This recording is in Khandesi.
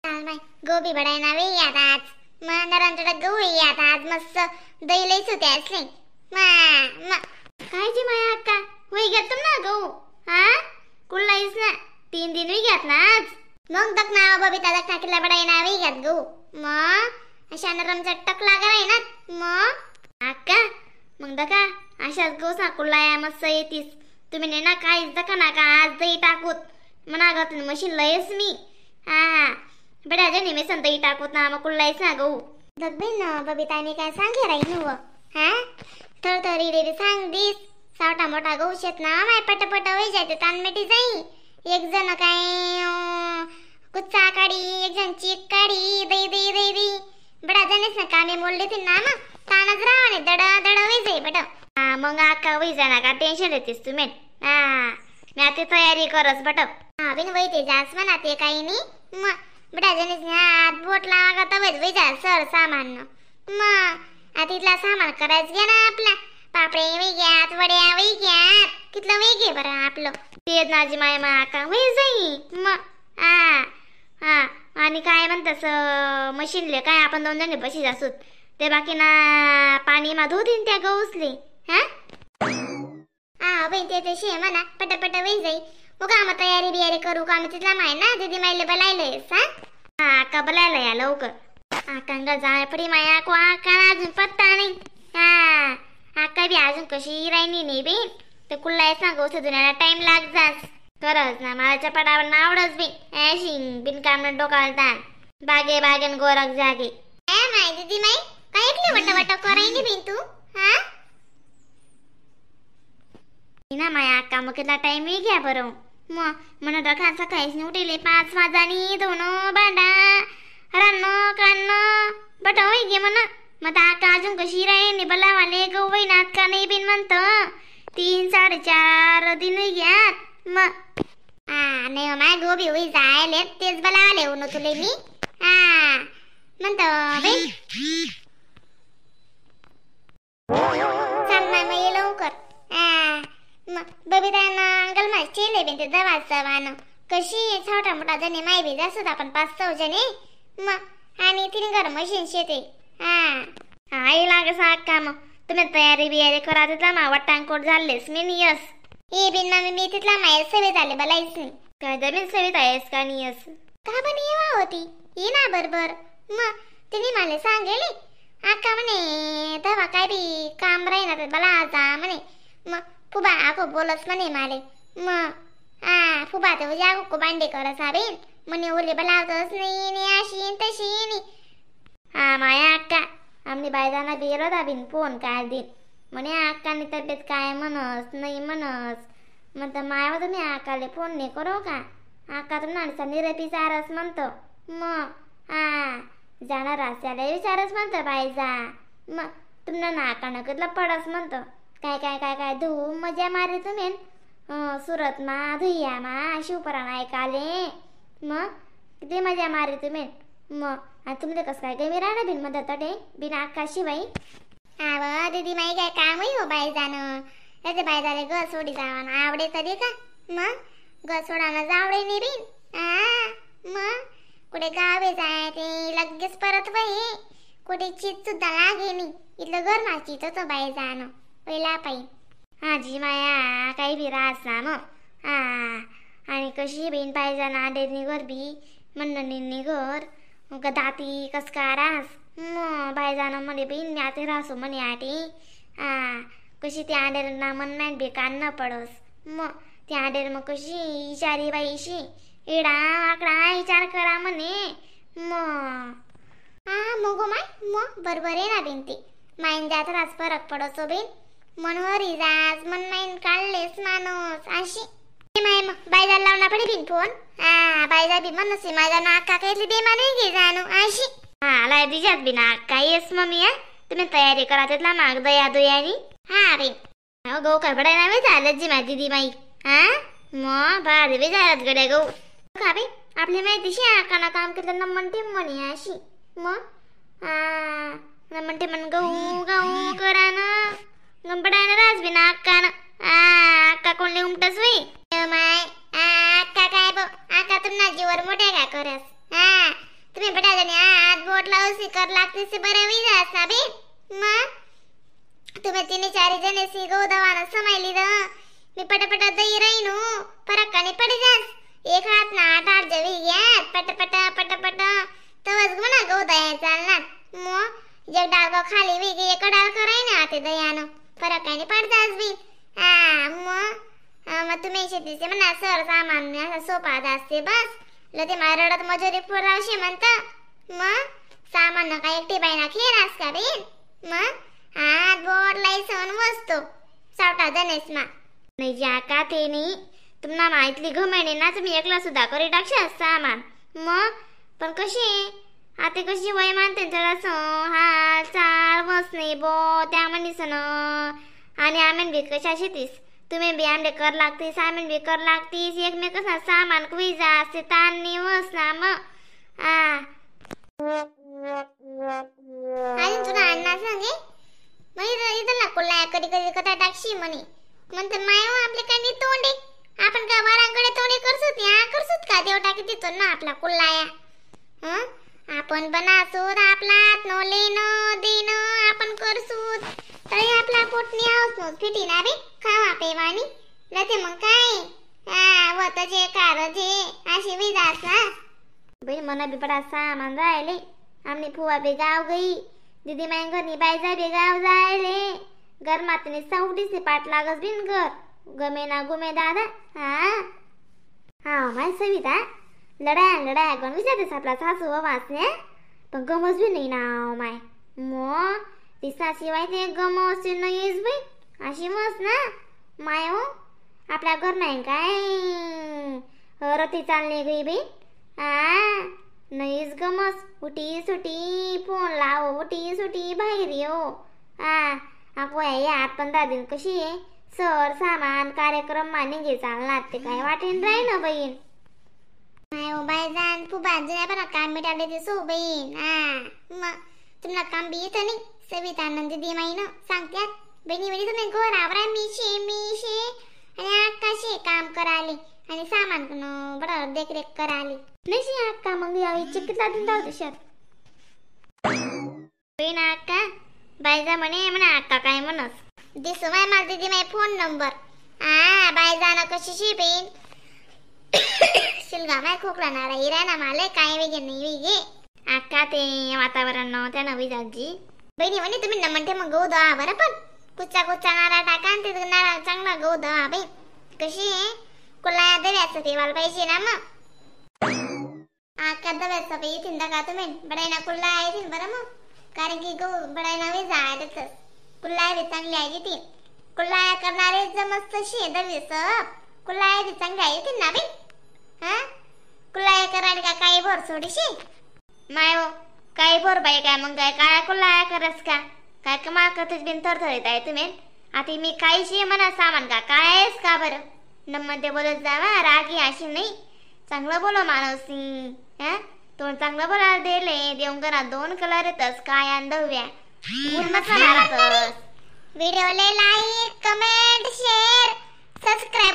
चाल माय गोबी बडाय ना वे यात आज मग नरांचा गहू यात आज मस्त दही लईच होते असले मा मा काय जी माया अक्का होई घेत ना गहू हा कुल्लाईस ना 3 दिन घेत ना आज मग दक ना बबिता दक टाकीला बडाय ना वे घेत गहू मग अशा नरमचा टक लागा ना मग अक्का मग दका अशाच गहू साकुल्लाया मस्त येतीस तुम्ही ने ना काहीच दका ना का आज दही टाकूत मना गत मशीन लयस मी हा बेटा जणी मी दही टाकूत ना मग कुल्लाईस ना गहू धक बिन बबिता मी काय सांगे राही नु हा थरथरी रे सांग दिस सावटा मोठा गहू शेत ना माय पटपट होई जाते तानमेटी जाई एक जण काय कुच्चा काढी एक जण चीक काढी दही दही दही दही बडा जणीच ना कामे मोडले ते ना मग तानच राहणे दड दड होई जाई बेटा हा मग आका होई जाणार का टेन्शन येतेस तुम्ही हा मी आता तयारी करस बट हा बिन वै ते जास म्हणा ते काही नाही मग बेटा जणीच हात बोट लावा का तवेच वै जा सर सामान मग आता इथला सामान करायचं घ्या ना आपला पापडे वै घ्यात वड्या वै घ्यात कितलं वै घे बरं आपलं ते नाजी माय मा आका वै जाई मग हा हा आणि काय म्हणतस मशीनले काय आपण 2 जणी बशी जासूत ते बाकी ना पाणी मा धुतीन त्या गहूसले हा हा बहीण ते तशी म्हणा पटापट वै जाई मग आम्हा तयारी बियारी करू का आम्ही तिथला माय ना दीदी माईले बोलायलंयस हा हा आका बोलायला या लवकर आकांगा जाय पडी माया को आका अजून पत्ता नाही हा आका बी अजून कशी राहिली नाही बी ते कुल्लाय सांगू दुन्याला टाइम लाग जास खरंच ना मला पडावर ना आवडच बी अशी बिनकाम डोकाला ताण बागे बागेन गोरख जागे ए माय दीदी माई काय ऐकली वट वट करायली बिन तू हा ना माया अक्का मग कितला टाइम घ्या बरं मग म्हणून डखा सकाळीच उठेले 5 वाजानी धुणं भांडा रान्नं काढणं बट होई गे म्हण मग आका अजून कशी राहील बलावाले गहू वैनात का नाही बिन म्हणतं 3 4.5 दिन घ्यात मग हा नाही माय गोबी होई जायले तेच बलावले ऊन तुले मी हा म्हणतो बाई चाल माय मग ये लवकर हा मग बबिता ना अंकल माझ चेले बिन ते दवा सवान कशी छोटा मोठा जणी माय बी जासत आपण 5-6 जणी मग आणि तीन घर मशीन शेते हा आई लाग अक्का मग तुम्ही तयारी बियारी करा तिथला मा वाटांकोट झालेस मी नियस ए बिन मामी मी तिथला माय सवे झाले बलाईस नाही काय जमीन सवेत आहेस का नियस का पण येवा होती ये ना बरोबर मग तिने मला सांगेली आका म्हणे तेव्हा काय बी काम राहीना तर बला जा म्हणे मग फुबा आको बोलस म्हणे माले मग हा फुबा तर आको भांडे करस हा बेन म्हणे ओले बलावतच नाही नी अशी तशी नी हा माया अक्का आमनी बायजाना बी होता बिन फोन काय दिन म्हणे अक्कानी तब्येत काय म्हणस नाही म्हणस म्हणतं माया तुम्ही आकाले फोन नाही करू का आका तुम्हाला निरपी चारस म्हणतो मग हा जाणार रस्त्याला विचारच म्हणतो बायजा मग तुम्हाला नाका कितलं पडस म्हणतो काय काय काय काय धू मजा मारे तुम्ही सुरत मा धुया मा शिवपरा ऐकाले मग किती मजा मारे तुम्ही मग आणि तुमले कसं काय गमी राहणार बिन मग तटे बिन आका शिवाई आव दीदी माई काय कामही हो बाई जाणं त्याचे बाई झाले ग सोडी जावा ना आवडे तरी का मग ग सोडाना जावडे नाही बिन हा मग कुठे गावे जाय ते लगेच परत वही कुठे चीज सुद्धा लागे नाही इथलं घर मा चीज होतं बाई जाणं पहिला पाई हा जी माया काही बी राहस ना मग हा आणि कशी बहीण पाहिजे ना डेनी घर बी म्हणणं निन्नी घर मग दाती कस का रास मग बाय जाणं म्हणे बहीण मी आता राहसो म्हणे आटी हा कशी ती आंडेर ना मन नाही बी कान न पडस मग ती आंडेर मग कशी विचारी बाईशी इडा वाकडा विचार करा म्हणे मग हा मग माय मग बरोबर आहे ना बिन ती माईन जात रास फरक पडसो बिन मनोहरी जास मन माईन काढलेस माणूस अशी माय मग बायजा लावना पडे बिन फोन हा बायजा बी म्हणसी माझा ना अक्का काहीतरी बेमानी घे जाणू अशी हा लाय दिजात बिन अक्का येस मम्मी हा तुम्ही तयारी करा तिथला माग दया दुयानी हा रे हो गहू काय बडाय ना झालं जी माझी दीदी माई हा मग भारी बी झालात गड्या गहू का बी आपली माहिती शी आकाना काम केलं ना म्हणते म्हणे अशी मग हा म्हणते म्हण गहू गहू करा ना गंपडाय ना राज बिना अक्का ना अक्का कोणले उमटस होई माय अक्का काय बो अक्का तुम्हाला जीवर मोठ्या काय करस हा माणूस कर लागते से बरं होई जास ना बे. मग तुम्ही तिन्ही चारी जण सी गहू दवाना समायली the मी पटापट दही राहीन फरक पडी जास. एक हात ना आठ आठ जवी घ्यात पटपट पटपट तवच म्हणा गहू दया चालणार. मग एक डाळका खाली वेगळी एक डाळका राही ना ते दयानं फरक पड जास बी. हा मग मग तुम्ही शेतीचे म्हणा सर सामान असा सोपा असते बस लते माय रडत मजुरी पुरावशी म्हणता. मग सामान काय एकटी बाईना खेळास का बी. मग हात बोट लाई सण वसतो सावटा जणेस मा नाही ज्या का ते नाही तुम्हाला माहितली घमेणे ना तुम्ही एकला सुद्धा करी टाकशाल सामान. मग पण कशी आता कशी वय मानते जरासं हाल चाल बसणे बो त्या म्हणीसन. आणि आमेन बी कशा शेतीस तुम्ही बी आमले कर लागतीस आमेन बी कर लागतीस एकमेकसा सामान कुईजा असे ताण वस ना मग. आ अजून तुला अण्णा सांगे मग इथं ना कोल्हा कधी कधी कथा टाकशी म्हणे म्हणते माय हो आपले काय तोंडे आपण का वारांकडे तोंडे करसूत या करसूत का देव टाकी देतो ना आपला कोल्हाया. हं आपण बनासूत आपला नो लेणं देणं आपण करसूत तरी आपला पोटनी आहोत नोच फिटी ना बे खावा पेवानी लते मग काय हा वत जे कार जे अशी विदास ना बाई मना बी बडा सामान राहिले. आमनी फुवा बी गाव गई दीदी माय घरनी बायजा बी गाव जायले गरमातनी सावडीसी पाठ लागस बिन घर गमे ना गुमे दादा. हा हा माय सविता लढाया लढाया गण विचारतेस आपला सासू वाचने पण गमच बी नाही ना माय. मग ती साशिवाय ते गम असे नाहीच बाई अशी मस ना माय हो आपल्या घर नाही काय रती चालली गई बाई. हा नाहीच गमस उठी सुटी फोन लाव उठी सुटी बाहेर येऊ. हा अगो या आठ 15 दिन कशी आहे सर सामान कार्यक्रम माने घे चालणार ते काय वाटेन राही ना बहीण. नाही हो बाई जाण फुबा जुन्या पण काम मिटाले ते सो बहीण. हा मग तुम्हाला काम बी येतं नाही सविता आनंद दीदी माई ना सांगत्यात बहिणी बहिणी तुम्ही घर आवरा मी शे मी शे आणि अक्का शे काम कराले आणि सामान बरं देखरेख कराली. नाही शे अक्का मग यावी चिकट लाटून धावते शेत बहीण अक्का बायजा म्हणे म्हणा अक्का काय म्हणस दिसू माय मला दीदी my phone number. हा बायजा ना कशी शी बहीण शिलगा माय खोकला ना राही ना मला काय वेगे नाही वेगे अक्का ते वातावरण न त्या नवी जाजी बहिणी म्हणे तुम्ही न म्हणते मग गहू दहा बरं पण कुच्चा कुच्चा नारा टाका आणि ते नारा चांगला गहू दहा बाई कशी कुला दव्याचं पेवायला पाहिजे ना मग. आका दव्याचं पे येतील का तुम्ही बडायना कुल्ला येतील बरं मग कारण की गहू बडायना वे जायच कुल्ला बी चांगली आहे ती कुल्ला करणारे जमस्त शे दवे सब कुल्ला बी चांगली आहे येतील ना बाई. हा कुल्ला करायला का काही भर सोडीशी माय हो काय भर बाई काय मग काय काय कुल्ला करस का काय कमाल करतेस बिन थरथरीत आहे तुम्ही. आता मी काहीशी म्हणा सामान का कायच का बरं नम्मते बोलत जावा रागी अशी नाही चांगलं बोलो माणूस. हा तोंड चांगलं बोलायला दिले देऊन करा दोन कलर येतस काय आणि दव्या व्हिडिओला like comment share subscribe.